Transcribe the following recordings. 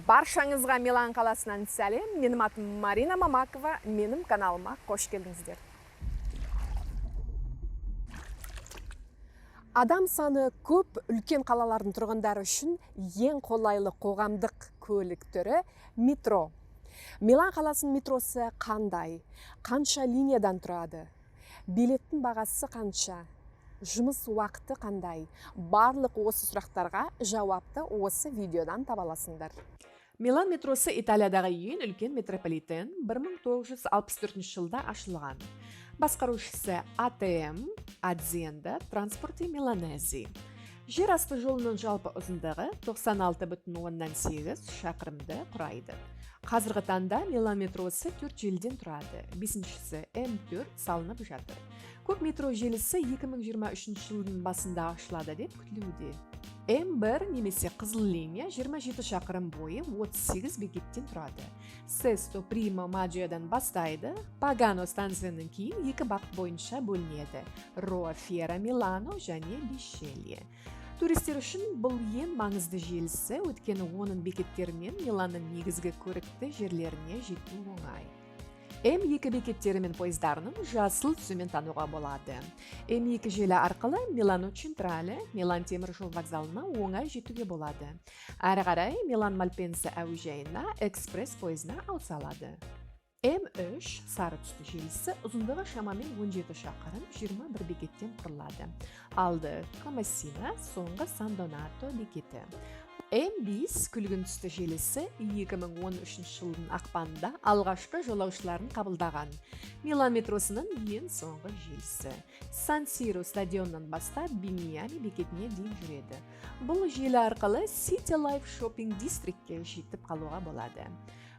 Баршаңызға Милан қаласынан сәлем. Менің атым Марина Мамакова. Менің каналыма қош келдіңіздер. Адам саны көп үлкен қалалардың тұрғындары үшін ең қолайлы қоғамдық көлік түрі метро. Милан қаласының метросы қандай? Қанша линиядан тұрады? Билеттің бағасы қанша? Жұмыс уақыты қандай? Барлық осы сұрақтарға жауапты осы видеодан таба аласыңдар. Милан метросы Италиядағы ең үлкен метрополитен 1964 жылда ашылған. Басқарушысы АТМ, Azienda Trasporti Milanesi. Жер асты жолының жалпы ұзындығы 96,8 шақырымды құрайды. Қазіргі таңда Милан метросы 4 желіден тұрады. Бесіншісі М4 салынып жатыр. Көк метро желісі 2023 жылдың басында ашылады деп күтілуде. М1 немесе қызыл линия 27 шақырым бойы 38 бекеттен тұрады. Sesto Primo Maggio'дан бастайды, Пагано станциясынан кейін екі бағыт бойынша бөлінеді. Роа Фьера Милано және Бишелье. Туристер үшін бұл ең маңызды желісі, өйткені оның бекеттерінен Миланның негізгі көрікті жерлеріне жету оңай. М2 бекеттері мен пойыздарының жасыл түсімен тануға болады. М2 желі арқылы Милано Централе, Милан темір жол вокзалына оңай жетуге болады. Әрі қарай Милан Мальпенса әуежайына экспресс пойызына ауыса алады. М3 сары түсті желісі ұзындығы шамамен 17 шақырым 21 бекеттен құрылады. Алды Комассина, соңғы Сан Донато бекеті. М5 күлгін түсті желісі 2013 жылдың ақпанында алғашқы жолаушыларын қабылдаған. Милан метросының ең соңғы желісі. Сан Сиро стадионынан бастап Биньями бекетіне дейін жүреді. Бұл желі арқылы City Life Shopping Districtке жетіп қалуға болады.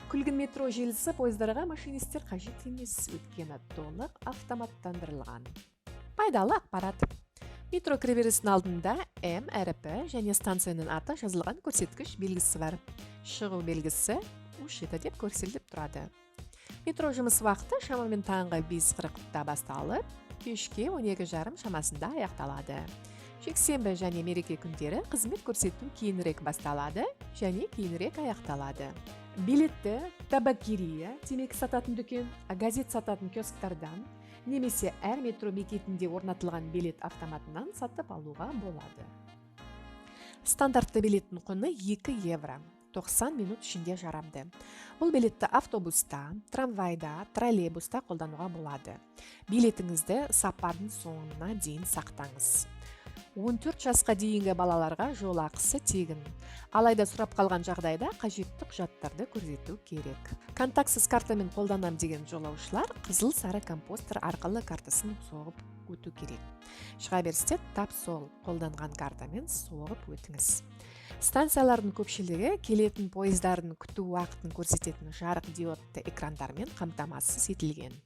Күлгін метро желісі пойыздарға машинистер қажет емес, өйткені толық автоматтандырылған. Пайдалы ақпарат. Метро кіреберісінің алдында М әріпі және станцияның аты жазылған көрсеткіш белгісі бар. Шығу белгісі Ушита деп көрсетіліп тұрады. Метро жұмыс уақыты шамамен таңғы 5:40-та басталып, кешке 12:30 шамасында аяқталады. Жексенбі және мереке күндері қызмет көрсету кейінірек басталады және кейінірек аяқталады. Билетті табакерия, темекі сататын дүкен, газет сататын киосктардан немесе әр метро бекетінде орнатылған билет автоматынан сатып алуға болады. Стандартты билеттің құны 2 евро, 90 минут ішінде жарамды. Бұл билетті автобуста, трамвайда, троллейбуста қолдануға болады. Билетіңізді сапардың соңына дейін сақтаңыз. 14 жасқа дейінгі балаларға жол ақысы тегін. Алайда сұрап қалған жағдайда қажетті құжаттарды көрсету керек. Контактсыз картамен қолданам деген жолаушылар қызыл сары компостер арқылы картасын соғып өту керек. Шыға берісте тап сол қолданған картамен соғып өтіңіз. Станциялардың көпшілігі келетін пойыздардың күту уақытын көрсететін жарық диодты экрандармен қамтамасыз етілген.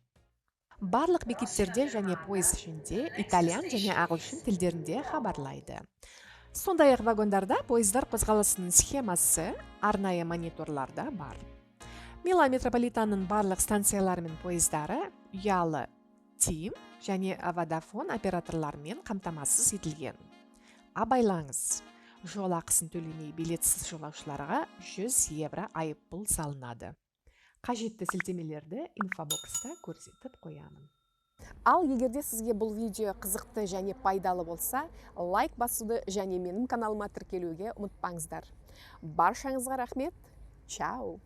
Барлық бекеттерде және пойыз ішінде итальян және ағылшын тілдерінде хабарлайды. Сондай-ақ вагондарда пойыздар қозғалысының схемасы арнайы мониторларда бар. Милан метрополитенінің барлық станциялары мен пойыздары ұялы TIM және Vodafone операторларымен қамтамасыз етілген. Абайлаңыз, жол ақысын төлемей билетсіз жолаушыларға 100 евро айыппұл салынады. Қажетті сілтемелерді инфобокста көрсетіп қоямын. Ал егерде сізге бұл видео қызықты және пайдалы болса, лайк басуды және менің каналыма тіркелуге ұмытпаңыздар. Баршаңызға рахмет. Чао!